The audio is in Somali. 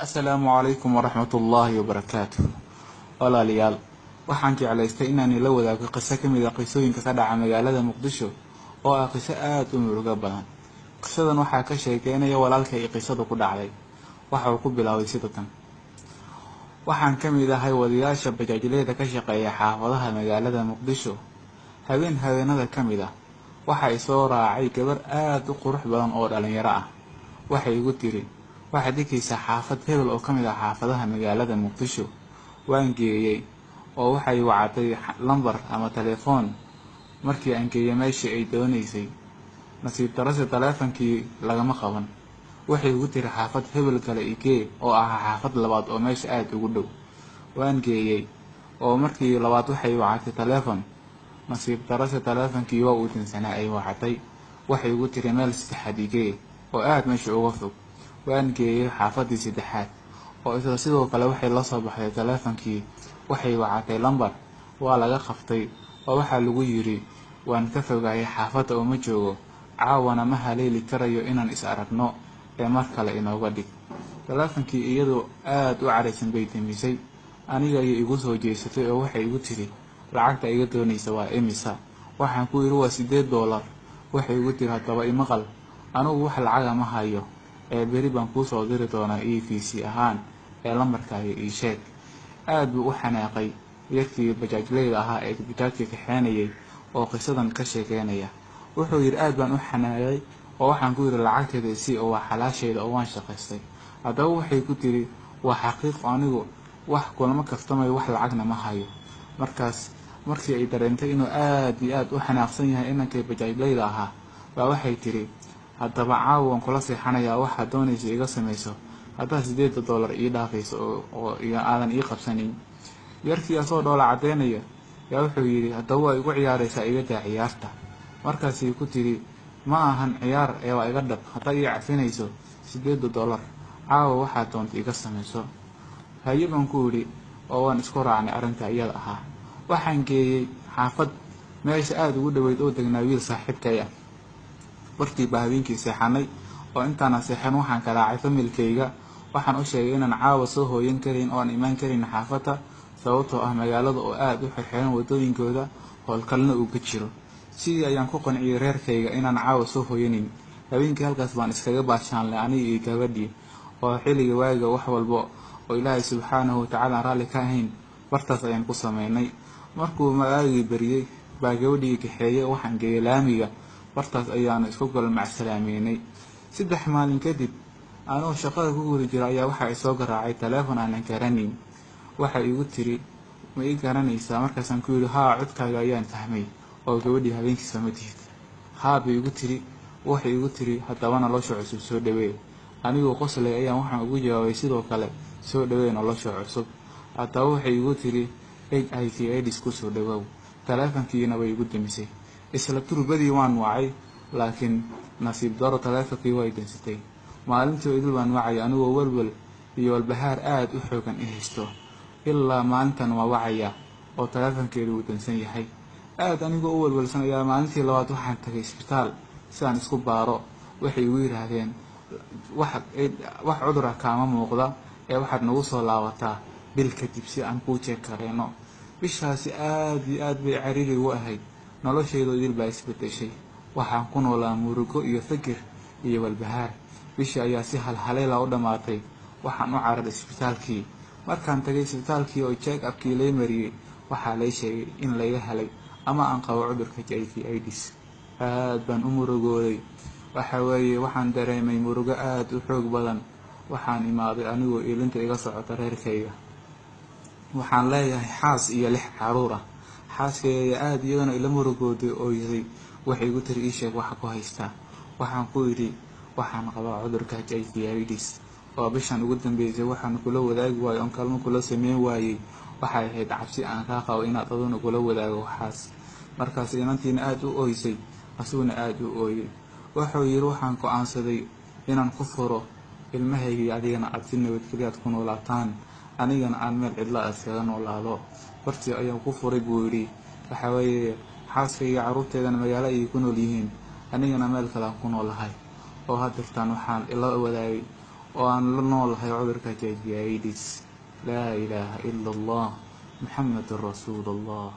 Asalaamu calaykum waraxmatullaahi wabarakaatu. Walaalayaal, waxaan jeclaystay inaan ila wadaago qiso ka mid ah qisooyinka ka dhaca magaalada Muqdisho, oo ah qiso aada u murugo badan. Qisadan waxaa ka sheekeynaya walaalka ay qisadu ku dhacday. Waxa uu ku bilaabay sida tan: Waxaan ka mid ahay wadayaasha bajaajleyda ka shaqeeya xaafadaha magaalada Muqdisho. Habeen habeenada ka mid ah waxa i soo raacay gabar aada u qurux badan oo dhalinyaro ah. Waxay igu tiri, "Waxaad dhigaysaa xaafad hebel oo ka mid ah xaafadaha magaalada Muqdisho." Waan geeyey oo waxay wacatay lambar ama telefoon. Markii aan geeyey meeshii ay doonaysay, nasiib darase taleefankii lagama qaban. Waxay igu tiri, "Xaafad hebel kale igee," oo ahaa xaafad labaad oo meesha aada ugu dhow. Waan geeyey oo markii labaad waxay wacatay teleefon. Nasiib darase taleefankii waa uu dansanaa ay wacatay. Waxay igu tiri, "Meel saddexaad igee," oo aada meesha uga fog. Waan geeyey xaafadii saddexaad oo isla sidoo kale waxay la soo baxday taleefankii, waxay wacatay lambar, waa laga qabtay oo waxaa lagu yiri, "Waan ka fogaayay xaafadda oo ma joogo, caawana ma haleeli karayo inaan is aragno, ee mar kale inooga dhig." Taleefankii iyadoo aada u caraysan bay demisay. Aniga ayay igu soo jeesatay oo waxay igu tiri, "Lacagta iga doonaysa waa imisa?" Waxaan ku yidhi, "Waa $8." Waxay igu tiri, "Haddaba imaqal, anigu wax lacaga ma hayo, ee beri baan kuu soo diri doonaa EVC ahaan, ee lambarkaaga ii sheeg." Aad buu u xanaaqay yarkii bajaajleyda ahaa ee bajaajka kaxeenayay oo qisadan ka sheekeynaya. Wuxuu yidhi, "Aad baan u xanaaqay oo waxaan ku yidhi, 'Lacagteeda isii, oo waa xalaashayda oo waan shaqaystay.'" Haddaba waxay ku tiri, "Waa xaqiiqo, anigu wax kulama kaftamayo, wax lacagna ma hayo." Markaas markii ay dareentay inuu aad iyo aad u xanaaqsan yahay inankii bajaajleyda ahaa, baa waxay tiri, "Haddaba caawa waan kula seexanayaa, waxaad doonaysa iga samayso haddaad $8 ii dhaafayso oo aadan ii qabsanin." Yarkii asoo dhoola caddeynaya yaa wuxuu yidhi, "Haddaba waa igu ciyaaraysaa, iga daa ciyaarta." Markaasay ku tiri, "Ma ahan ciyaar ee waa iga dhab, haddaad ii cafinayso $8, caawa waxaad doonta iga samayso." "Haye," baan ku idhi, oo waan isku raacnay arrinta iyada ahaa. Waxaan geeyey xaafad meesha aada ugu dhoweyd oo degnaa wiil saaxiibkay ah. Bartii baa habeenkii seexanay, oo intaana seexan waxaan kalaacay familkayga. Waxaan u sheegay inaan caawa soo hooyan karin oo aan imaan karin xaafadda, sababtoo ah magaalada oo aada u xirxiran waddooyinkooda, howlkalna uu ka jiro. Sidii ayaan ku qanciyey reerkayga inaan caawa soo hooyanin. Habeenkii halkaas baan iskaga baashaanlay aniga iyo gabadhii, oo xilliga waaga wax walba oo Ilaahay subxaanahu watacaala aan raalli ka ahayn bartaas ayaan ku sameynay. Markuu waagii beriyey baa gabadhii kaxeeyey, waxaan geeyey laamiga, bartaas ayaanu isku galmacsalaameynay. 3 maalin kadib, anuu shaqada ku guda jira, ayaa waxaa isoo garaacay taleefon aanan garanayn. Waxay igu tiri, "Ma ii garanaysaa?" Markaasaan ku yidhi, "Haa, codkaaga ayaan fahmay, oo gabadhii habeenkii sooma tihid?" "Haa," bay igu tiri. Waxay igu tiri, "Haddaba nolosha cusub soo dhawee." Anigoo qoslay ayaan waxaan ugu jawaabay, "Sidoo kale soo dhawee nolosha cusub." Haddaba waxay igu tiri, "HIV AIDS ku soo dhawow." Taleefankiina way igu demisay. Isla turbadii waan wacay, laakiin nasiib daro taleefankii way dansatay. Maalintii idil baan wacay, anigoo walwal iyo walbahaar aada u xoogan i haysto. Ilaa maalintan waa wacaya oo taleefankeedu uu dansan yahay. Aada anigoo u walwalsan ayaa maalintii labaad waxaan tagay isbitaal si aan isku baaro. Waxay igu yidhaahdeen, "Wax cudur ah kaama muuqda, ee waxaad nagu soo laabataa bil kadib si aan kuu jeeg kareyno." Bishaasi aada iyo aad bay cariiri ugu ahayd. Noloshaydu idil baa isbedeshay. Waxaan ku noolaa murugo iyo fikir iyo walbahaar. Bishii ayaa si halhaleela u dhammaatay. Waxaan u cararay isbitaalkii. Markaan tagay isbitaalkii oo check upkii lay mariyey, waxaa lay sheegay in layga helay ama aan qabo cudurka HIV AIDS. Aad baan u murugooday. Waxa weeye, waxaan dareemay murugo aada u xoog badan. Waxaan imaaday anigoo ilinta iga socota reerkayga. Waxaan leeyahay xaas iyo 6 caruur ah. Xaaskayga aada iyadana ila murugooday oo yiri, waxay igu tiri, "Ii sheeg waxa ku haystaa." Waxaan ku idhi, "Waxaan qabaa cudurka HIV AIDS, oo bishan ugu dambeysay waxaan kula wadaagi waayey oon kaalmo kula sameyn waayey waxay ahayd cabsi aan kaa qabo inaad aduna kula wadaago waxaas." Markaas inantiina aada u ooysay, asuguna aada u ooyey. Wuxuu yidhi, "Waxaan go-aansaday inaan ku furo ilmahaygii, adigana aad si nabadgelyaad ku noolaataan, anigana aan meel cidla iskaga noolaado. Bartii ayaan ku furay," buu yidhi. "Waxa weeye, xaaskayga carruurteedana magaalo ayay ku nool yihiin, anigana meel kale aan ku noolahay, oo hadirtaan waxaan ila wadaagay oo aan la noolahay cudurka HIV AIDS. Laa ilaaha ila Allah, Muxamadun rasuulullah.